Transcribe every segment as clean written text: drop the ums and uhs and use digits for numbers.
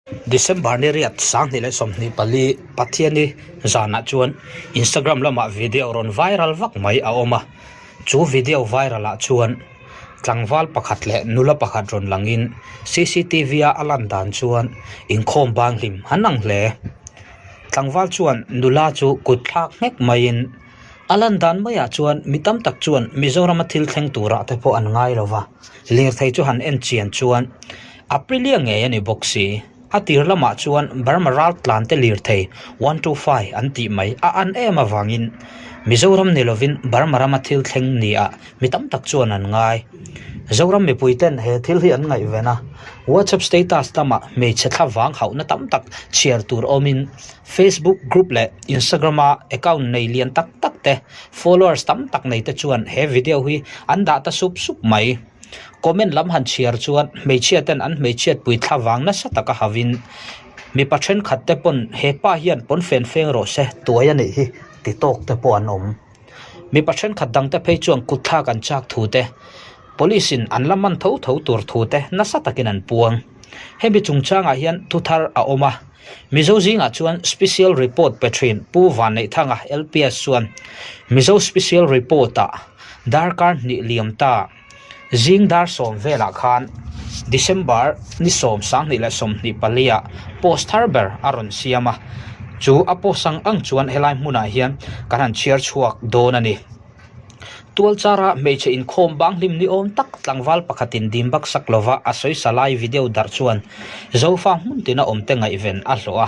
December ni riat 2024 Pathiani zanah chuan Instagram lamah video rawn viral vak mai a awm a, chu video viral ah chuan tlangval pakhat leh nula pakhat rawn langin cctv a a lan dan chuan inkhawm bang hlim an ang hle. Tlangval chuan nula chu kut thlak nghek maiin a lan dan maiah chuan mi tam tak chuan Mizorama thil thleng turah te pawh an ngai lo va, lirthei chu han en chian chuan Aprilia ngei a ni bawk si. A tir lamah chuan Burma ral tlan te lirthei 125 an tih mai a an em avangin Mizoram ni lovin Burma rama thil thleng nia mi tam tak chuan an ngai. Zoram mipui ten he thil hi an ngaihven a, WhatsApp status lamah hmeichhe thla vang hauhna tam tak chhiar tur awmin Facebook group leh Instagram a account nei lian tak tak te followers tam tak nei te chuan he video hi an dah ta sup sup mai. Comment lam han chhiar chuan hmeichhia ten an hmeichhiat pui thla vang nasa taka havin mipa thenkhat te pawn he pa hian pawn fen feng rawh se tuai a nih hi ti tawk te pawh an awm. Mipa thenkhat dang te phei chuan kut thlak an chak thu te, police in an la man tho tho tur thu te nasa takin an puang. Hemi chungchangah hian thu thar a awm a, Mizo zingah chuan Special Report pe thin Pu Vanneihthanga LPS chuan Mizo Special Report-ah darkar hnih liam ta zing dar sawm velah khan December ni sawm 2024 ah post thar ber a rawn siam a, chu a post ang ang chuan helai hmunah hian kan han chhiar chhuak dawn a ni. Tualchara hmeichhe inkhawm bang hlim ni awm tak tlangval pakhatin dim bak sak lova a sawisa lai video darh chuan Zofa hmun tina awmte ngaihven a hlawh a,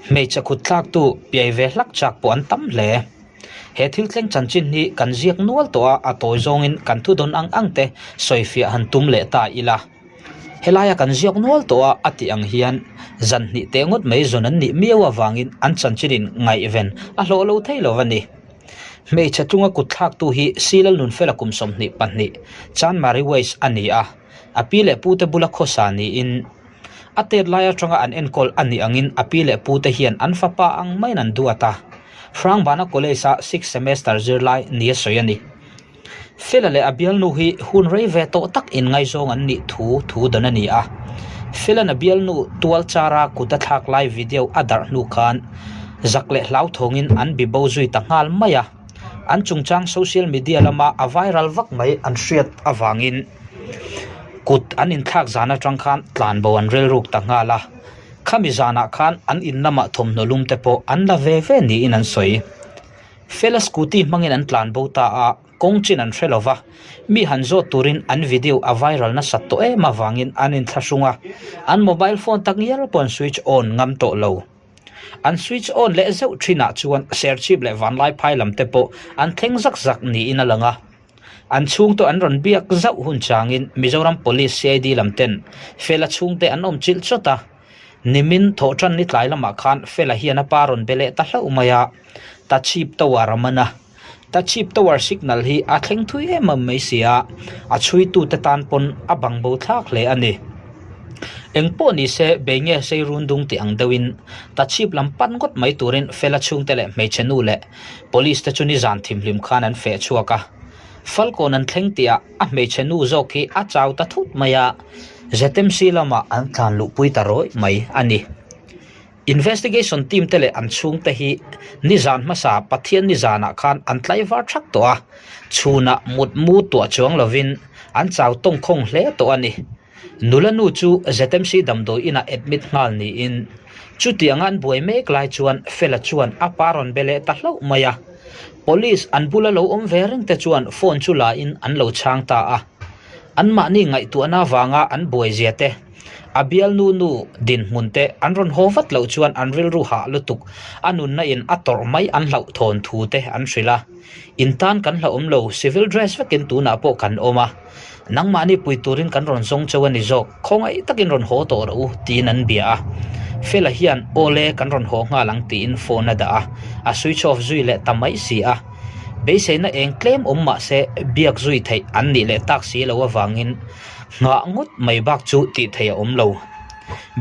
hmeichhe kut thlaktu piai ve hlak chak pawh an tam hle. He thil thleng chanchin hi kan ziak nual tawh a, a tawi zawngin kan thu dawn ang ang te sawifiah han tum leh ta ila. Helaia kan ziak nual tawh a, a tih ang hian zan hnih teh ngawt mai zawn an nih miau avangin an chanchinin ngaihven a hlawh lo thei lo a ni. Hmeichhe chunga kut thlaktu hi Silal Nunfela kum 22, Chanmari West a ni a, a pi leh pute bula khawsa niin a tet lai atanga an enkawl a nih angin a pi leh pute hian an fapa ang maiin an duat a, Hrangbana College-a sixth semester zirlai nia sawi a ni. Fela leh a bialnu hi hun rei ve tawh tak inngaizawng an nih thu thu dawn a ni a. Fela'n a bialnu tual chara kut a thlak lai video a darh hnu khan zak leh hlauthawngin an bibo zui ta nghal mai a. An chungchang social media lama a viral vak mai an hriat avangin kut an inthlak zan atang khan tlanbo an rilruk ta nghal a. Khami zanah khan an in lamah thawmhnaw lum te pawh an la ve ve niin an sawi. Fela scooty hmangin an tlan bo ta a, kawng chin an hre lo va, mi han zawt turin an video a viral nasat tawh em avangin an inthlahrung a, an mobile phone tak ngial pawh an switch on ngam tawh lo. An switch on leh zeuh thinah chuan Serchhip leh Vanlaiphai lam te pawh an thleng zak zak niin a lang a. An chhungte an rawn biak zauh hun changin Mizoram Police CID lam ten Fela chhungte an awm chilh chawt a, Nimin thawhṭan ni tlai lamah khan Fela hian a pa rawn be leh ta hlauh mai a, Tachhip Tower a man a. Tachhip Tower signal hi a thleng thui em em mai si a, a chhuitute tan pawn a bang bo thlak hle a ni. Eng pawh ni se bei nge sei run dung tih ang deuhin Tachhip lam pan ngawt mai turin Fela chhungte leh hmeichhe nu leh Police te chu nizan thimhlim khan an feh chhuak a. Falkawn an thleng tihah a hmeichhe nu zawk hi a chau ta thut mai a, ZMC lamah an tlan luhpui ta rawih mai a ni. Investigation team te leh an chhungte hi nizan hmasa Pathian nizanah khan an tlaivar thak tawh a, chhunah mutmu tuah chuang lovin an chau tawngkhawng hle tawh a ni. Nula nu chu ZMC damdawi inah admit nghal niin chutianga an buai mek lai chuan Fela chuan a pa rawn be leh ta hlauh mai a. Police an bula lo awm ve reng te chuan phone chu la in an lo chhang ta a. Anmahni ngaihtuahna avanga an buai zia te, a bialnu nu dinhmun te an rawn haw vat loh chuan an rilru hah lutuk a nunna in a tawrh mai an hlauhthawn thu te an hrilh a. In tan kan hlauhawm lo, civil dress vekin tunah pawh kan awm a. Nangmahni pui turin kan rawn zawng cheu a ni zawk, khawngaih takin rawn haw tawh rawh u, tiin an bia a. Fela hian, Aw le, kan rawn haw nghal ang tiin phone a dah a, a switch off zui leh ta mai si a. Beiseina eng tlem awm mah se biak zui theih an nih leh tak si lo avangin nghah ngawt mai bak chu tih theih a awm lo.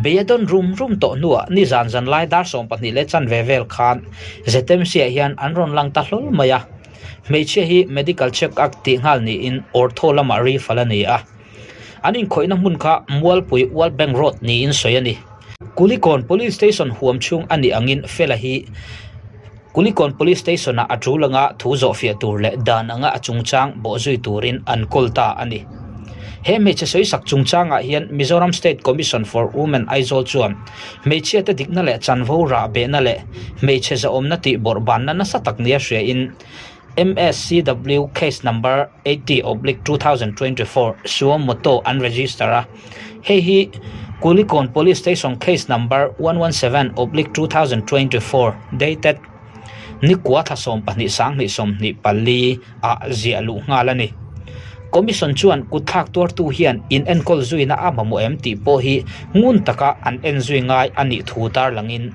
Bei a dawn rum rum tawh hnuah nizan zan lai dar 12 leh chanve vel khan ZMC-ah hian an rawn lang ta hlawl mai a. Hmeichhia hi medical check up tih nghal niin ortho lamah rifle a ni a. An inkhawihna hmun kha Mualpui World Bank Road niin sawi a ni. Kulikawn Police Station huam chhung a nih angin Fela hi Kulikawn Police Station-ah a tul anga thu zawhfiah tur leh dan anga a chungchang bawhzui turin an kawl ta a ni. He hmeichhe sawisak chungchangah hian Mizoram State Commission for Women Aizawl chuan hmeichhiate dikna leh chanvo rah behna leh hmeichhe zahawmna tih bawrhbanna nasa tak nia hriain MSCW Case Number 80/2024 Suo Moto an register a, hei hi Kulikawn Police Station Case Number 117/2024 dated Nikua thla 12 2024 ah ziah luh nghal a ni. Commission chuan kutthlak tuartu hian in enkawl zuina a mamawh em tih pawh hi ngun taka an en zui ngai a nih thu tarlangin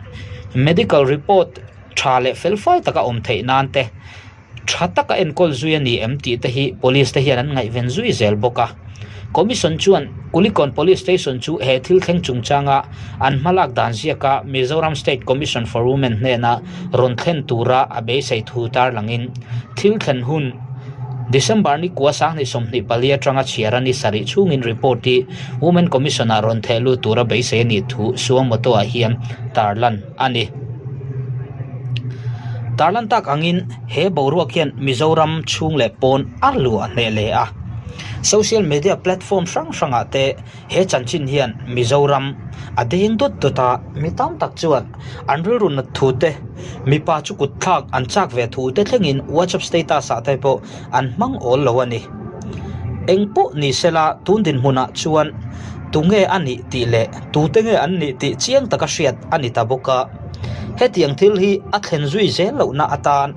medical report tha leh felfai taka awm theih nan te, tha taka enkawl zui a ni em tih te hi police te hian an ngaihven zui zel bawk a. Commission chuan Kulikawn Police Station chu he thil thleng chungchanga an hmalak dan ziaka Mizoram State Commission for Women hnena rawn thlen tura a beisei thu tarlangin thil thlen hun December ni kua 2024 atanga chhiar a ni sarih chhungin report hi Women Commission-ah rawn theh lut tura beisei a nih thu Suangmoto-ah hian tarlan a ni. Tarlan tak angin he boruak hian Mizoram chhung leh pawn a luah hneh hle a. Social media platform hrang hrangah te he chanchin hian Mizoram a deng dawt dawt a, mi tam tak chuan an rilru nat thu te, mipa chu kut thlak an chak ve thu te thlengin WhatsApp status ah te pawh an hmang awl lo a ni. Eng pawh ni sela tun dinhmunah chuan tunge a nih tih leh tute nge an nih tih chiang taka hriat a ni ta bawk a. Hetiang thil hi a thlen zui zel lohna atan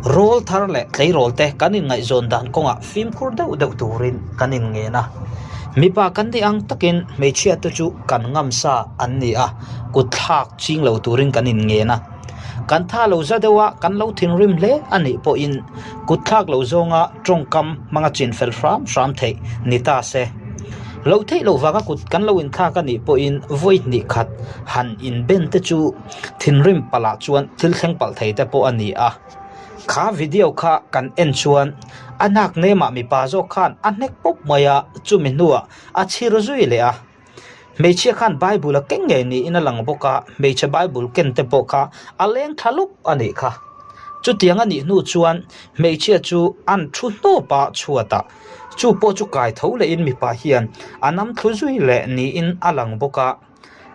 rawl thar leh tleirawl te kan inngaihzawn dan kawngah fimkhur deuh deuh turin kan inngen a. Mipa kan nih ang takin hmeichhia te chu kan ngam sa an ni a, kut thlak ching lo turin kan inngen a. Kan tha lo za deuh a, kan lo thinrim hle a nih pawhin kut thlak lo zawnga tawngkam hmanga chin fel hram hram theih ni ta se. Loh theih loh vanga kut kan lo inthlak a nih pawhin vawi hnih khat han inben te chu thinrim palh ah chuan thil thleng palh thei te pawh a ni a. Kha video kha kan en chuan a nak nemah mipa zawk khan a hnek pawp mai a, chumi hnuah a chhir zui leh a. Hmeichhia khan Bible a keng ngei niin a lang bawk a, hmeichhe Bible ken te pawh kha a leng thla lup a nih kha. Chutiang a nih hnu chuan hmeichhia chu an thu hnawp a chhuat a, chu pawh chu kai tho lehin mipa hian a nam thlu zui leh niin a lang bawk a.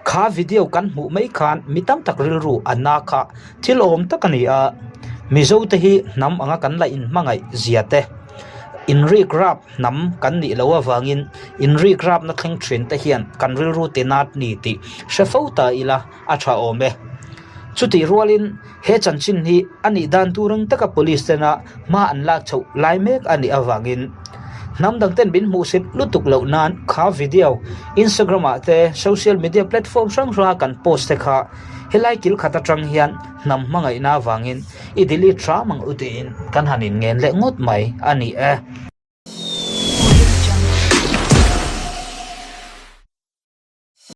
Kha video kan hmuh mai khan mi tam tak rilru a na kha thil awm tak a ni a, Mizo te hi hnam anga kan la inhmangaih zia te, inrikrap hnam kan nih loh avangin inrikrapna thleng thin te hian kan rilru ti nat ni tih hre fo ta ila a tha awm e. Chutih rualin he chanchin hi a nih dan tur ang taka police tena hma an lak chhoh lai mek a nih avangin hnam dang ten min hmuhsit lutuk loh nan kha video Instagram ah te social media platform hrang hranga kan post te kha helai kil khat atang hian hnam hmangaihna avangin i delete hram ang u tiin kan han inngen leh ngawt mai a ni e.